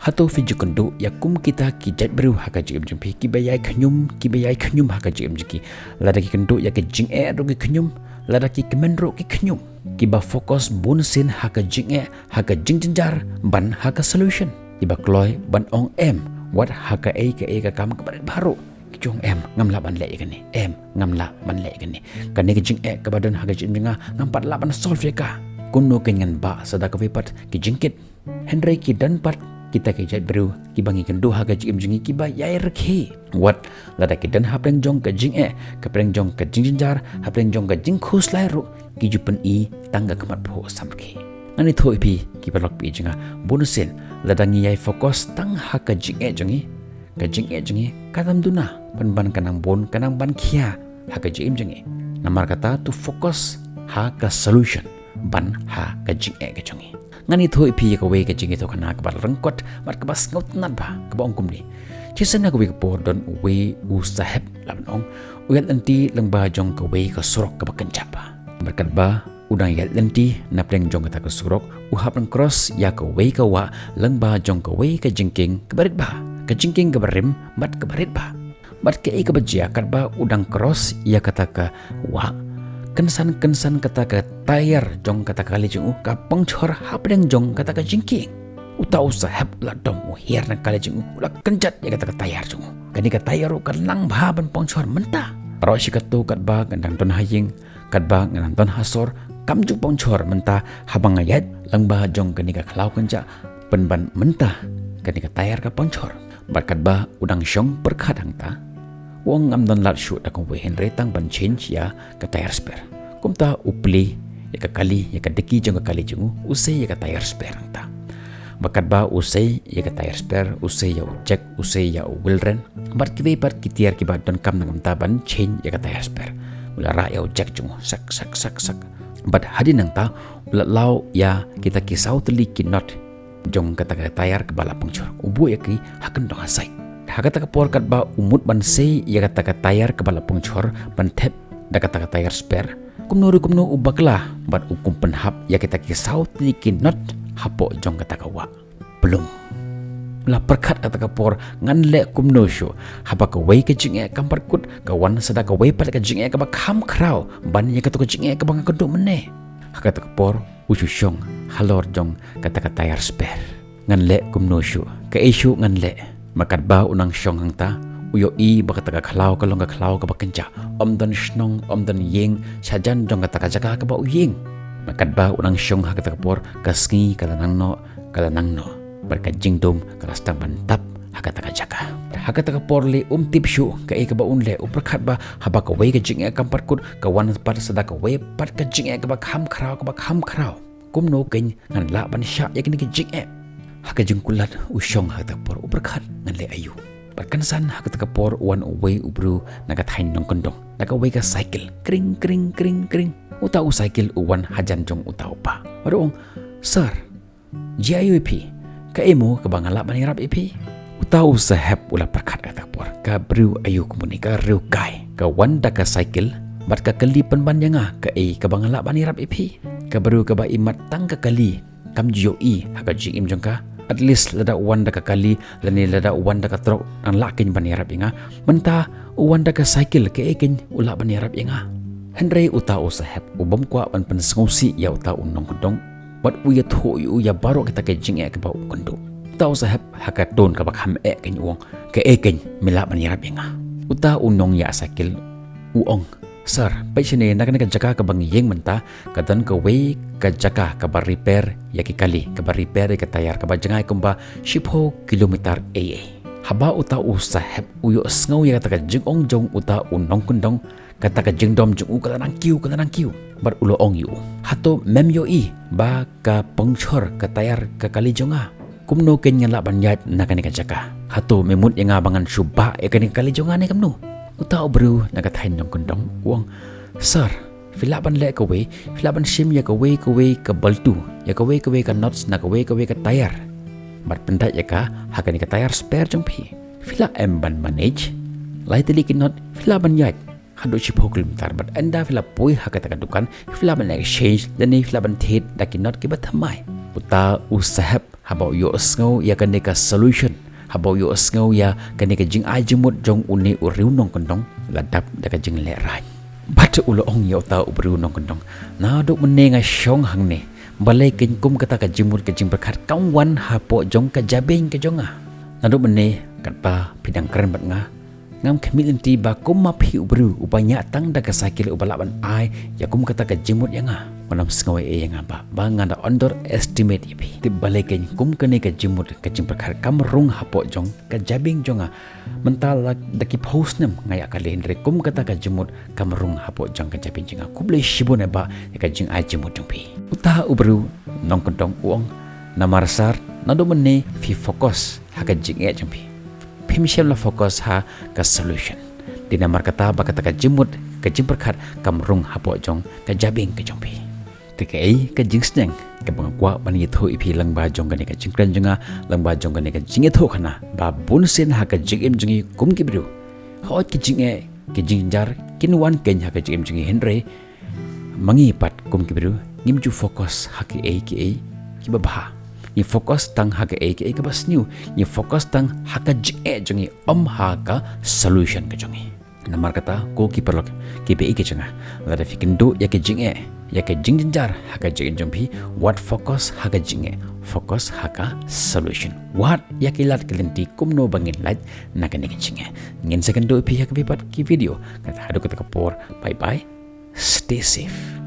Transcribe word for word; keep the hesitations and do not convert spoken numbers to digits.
Hato phi ju kynduh ïa kum kita ki jait briew ha ka jingim jong phi, kiba ïai khñium, kiba ïai khñium ha ka jingim jong ki. Lada ki kynduh ïa ka jingeh ruh ki khñium, lada ki kmen ruh ki khñium. Kiba focus bun sien ha ka jingeh, ha ka jingjynjar, ban ha ka solution. Kiba kloi ban ong em, wat ha kaei kaei ka kam kaba rit bha ruh. Ki ju ong em, ngam lah ban leh ïa kane. Em, ngam lah ban leh ïa kane. Kane ka jingeh kaba don ha ka jingim jong nga, ngam pat lah ban solve ïa ka. Kumno kein ngan bah sa da kawei pat ki jingkit. Hynrei ki don pat kita ki jait briew kiba ngi kynduh ha ka jingim jong ngi kiba ïai rkhie. Wat lada ki don hapdeng jong ka jingeh, hapdeng jong ka jingjynjar, hapdeng jong ka jingkhuslai ruh, ki ju pyni tang ka khmat phuh samrkhie. Ngan ïathuh ïa phi ki paralok baieit jong nga, bun sien lada ngi ïai focus tang ha ka jingeh jong ngi, ka jingeh jong ngi ka tam duna, pynban ka nang bun, ka nang ban khia ha ka jingim jong ngi. Namar kata to focus ha ka solution, ban ha ka jingeh ka jong ngi. Ngan ïathuh ïa phi ïa kawei ka jingïathuhkhana kaba ryngkot bad kaba sngewtynnat bha, kaba ong kumne. Shisien ha kawei ka por don uwei u saheb, lah ban ong, u ïaid lynti lyngba jong kawei ka surok kaba kynjah bha. Bad katba u dang ïaid lynti napdeng jong kata ka surok, u hap ban cross ïa kawei ka wah lyngba jong kawei ka jingkieng kaba rit bha, ka jingkieng kaba rim bad kaba rit bha. Bad kaei kaba jia, katba u dang cross ïa kata ka wah, kynsan kynsan kata ka taïar jong kata ka kali jong u ka puncture hapdeng jong kata ka jingkieng. Uta u saheb u la dom, u hiar na ka kali jong u, u la kynjat ïa kata ka taïar jong u. Kane ka taïar ruh ka nang bha ban puncture mynta. Baroh shi katto katba ngan dang don ha ïing, katba ngan dang don ha sor, kam ju puncture mynta haba nga ïaid lyngba jong kane ka khlaw kynjah, pynban mynta kane ka taïar ka puncture. Bad katba u dang shong pyrkhat hangta, u ong ngam don lad shuh da kumwei hynrei tang ban change ïa ka taïar spare. Kumta u plie ïa ka kali, ïa ka daki jong ka kali jong u, u sei ïa ka taïar spare hangta. Bad katba u sei ïa ka taïar spare, u sei ïa u jack, u sei ïa u wheel rim, bad kiwei pat ki tiar kiba donkam na ka bynta ban change ïa ka taïar spare. U la rah ïa u jack jong u, sak sak sak sak. Bad hadien nangta u la law ïa kita ki saw tylli ki nut jong kata ka taïar kaba la puncture, u buh ïa ki ha kyndong ha side. Ha kata ka por katba u mut ban sei ïa kata ka taïar kaba la puncture ban thep da kata ka taïar spare, kumno ruh kumno u bakla bad u kum pynhap ïa kita ki saw tylli ki nut hapoh jong kata ka wah. Plum. U la pyrkhat ha kata ka por, ngan leh kumno shuh, haba kawei ka jingeh kam pat kut, ka wan sa da kawei pat ka jingeh kaba kham khraw ban ïa kato ka jingeh kaba nga kynduh mynne. Ha kata ka por u shu shong halor jong kata ka taïar spare. Ngan leh kumno shuh, kaei shuh ngan leh. Bad katba u nang shong hangta, u ïohi ba kata ka khlaw ka long ka khlaw kaba kynjah, ym don shnong, ym don ïing shajan jong kata ka jaka kaba u ïeng. Bad katba u nang shong ha kata ka por, ka sngi ka la nang noh, ka la nang noh, bad ka jingdum ka la sdang ban tap ha kata ka jaka. Ha kata ka por lei um tip shuh kaei kaba un leh, u pyrkhat ba haba kawei ka jingeh kam pat kut, ka wan pat sa da kawei pat ka jingeh kaba kham khraw, kaba kham khraw. Kumno kein ngan lah ban shah ïa kine ki jingeh? Ha ka jingkulat u shong ha kata ka por, u pyrkhat, ngan leh aïu? Bad kynsan ha kata ka por u wan uwei u briew na ka thaiñ nongkyndong da kawei ka cycle, kring kring kring kring. Uta u cycle u wan hajan jong uta u bah bad u ong, "Sir, jia aïu ïa phi? Kaei mo kaba nga lah ban ïarap ïa phi?" Uta u sahep u la pyrkhat ha kata ka por, "Ka briew aïu kumne, ka riewkai, ka wan da ka cycle bad ka kylli pynban ïa nga, kaei kaba nga lah ban ïarap ïa phi? Ka briew kaba imat tang ka kali, kam ju ïohi ha ka jingim jong ka. At least lada u wan da ka kali lane lada u wan da ka trok, ngan lah kein ban ïarap ïa nga. Mynta u wan da ka cycle, kaei kein u lah ban ïarap ïa nga?" Hynrei uta u sahep u bym kwah ban pynsngewsih ïa uta u nongkyndong bad u ïathuh ïa u ïa baroh kita ki jingeh kiba u kynduh. Uta u sahep ha ka tone kaba kham eh kein u ong, "Kaei kein me lah ban ïarap ïa nga?" Uta u nongïaid cycle u ong, "Sir, peit shane, na kane ka jaka kaba ngi ïeng mynta, ka don kawei ka jaka kaba repair ïa ki kali, kaba repair ïa ka tayar, kaba jngai kumba shiphew kilometer ei ei." Haba uta u sahep u ïohsngew ïa kata ka jingong jong uta u nongkyndong, kata ka jingdom jong u ka la nang kiew, ka la nang kiew. Bad u la ong ïa u, "Hato mem ïohi ba ka puncture ka tayar ka kali jong nga? Kumno kein ngan lah ban ïaid na kane ka jaka? Hato me mut ïa nga ba ngan shu bah ïa kane ka kali jong nga ne kumno?" Uta u briew na ka thaiñ nongkyndong u ong, "Sir, phi lah ban leh kawei, phi lah ban shim ïa kawei kawei ka baltu, ïa kawei kawei ka nuts na kawei kawei ka tayar, bad pyndait ïa ka ha kane ka tayar spare jong phi. Phi lah em ban manage? Lai tylli ki nut phi lah ban ïaid haduh shiphew kilometer, bad ynda phi la poi ha kata ka dukan, phi lah ban exchange lane phi lah ban thied da ki nut kiba thymmai. Uta u sahep haba u ïohsngew ïa kane ka solution, haba u ïohsngew ïa kane ka jingai jingmut jong une u briew nongkyndong, la dap da ka jinglehrain. Bad u la ong ïa uta u briew nongkyndong, naduh mynne nga shong hangne, balei kein kum kata ka jingmut ka jingpyrkhat kam wan hapoh jong ka jabieng ka jong nga. Naduh mynne katba phi dang kren bad nga, ngam khmih lynti ba kum ma phi u briew uba ñiah tang da ka cycle uba lah ban ai ïa kum kata ka jingmut ïa nga. Ngam sngew ei ei ïa nga ba, ba nga da underestimate ïa phi. Te balei kein kum kane ka jingmut ka jingpyrkhat kam rung hapoh jong ka jabieng jong nga. Mynta la da ki phew snem nga ïa ka leh, hynrei kum kata ka jingmut kam rung hapoh jong ka jabieng jong nga. Khublei shibun eh bah ïa ka jingai jingmut jong phi. Uta u briew nongkyndong u ong, namar sir, naduh mynne phi focus ha ka jingeh jong phi. Phim shym la focus ha ka solution. Te namar kata ba kata ka jingmut ka jingpyrkhat kam rung hapoh jong ka jabieng ka jong phi. Te kaei ka jingsneng kaba nga kwah ban ïathuh ïa phi lyngba jong kane ka jingkren jong nga, lyngba jong kane ka jingïathuhkhana, ba bunsien ha ka jingim jong ngi kum ki briew, hooid ki jingeh, ki jingjynjar kin wan kein ha ka jingim jong ngi, hynrei ma ngi pat kum ki briew ngim ju focus ha kiei kiei kiba bha. Ngi focus tang ha kiei kiei kaba sniew. Ngi focus tang ha ka jingeh jong ngi, ym ha ka solution ka jong ngi. Namar kata ko ki paralok kiba ïeit ki jong nga, lada phi kynduh ïa ka jingeh, ïa ka jingjynjar ha ka jingim jong phi, wat focus ha ka jingeh, focus ha ka solution. Wat ïa ki lad ki lynti kumno ba ngin lait na kane ka jingeh. Ngin sa kynduh ïa phi ha kawei pat ki video. Kata haduh kata ka por, bye bye. Stay safe.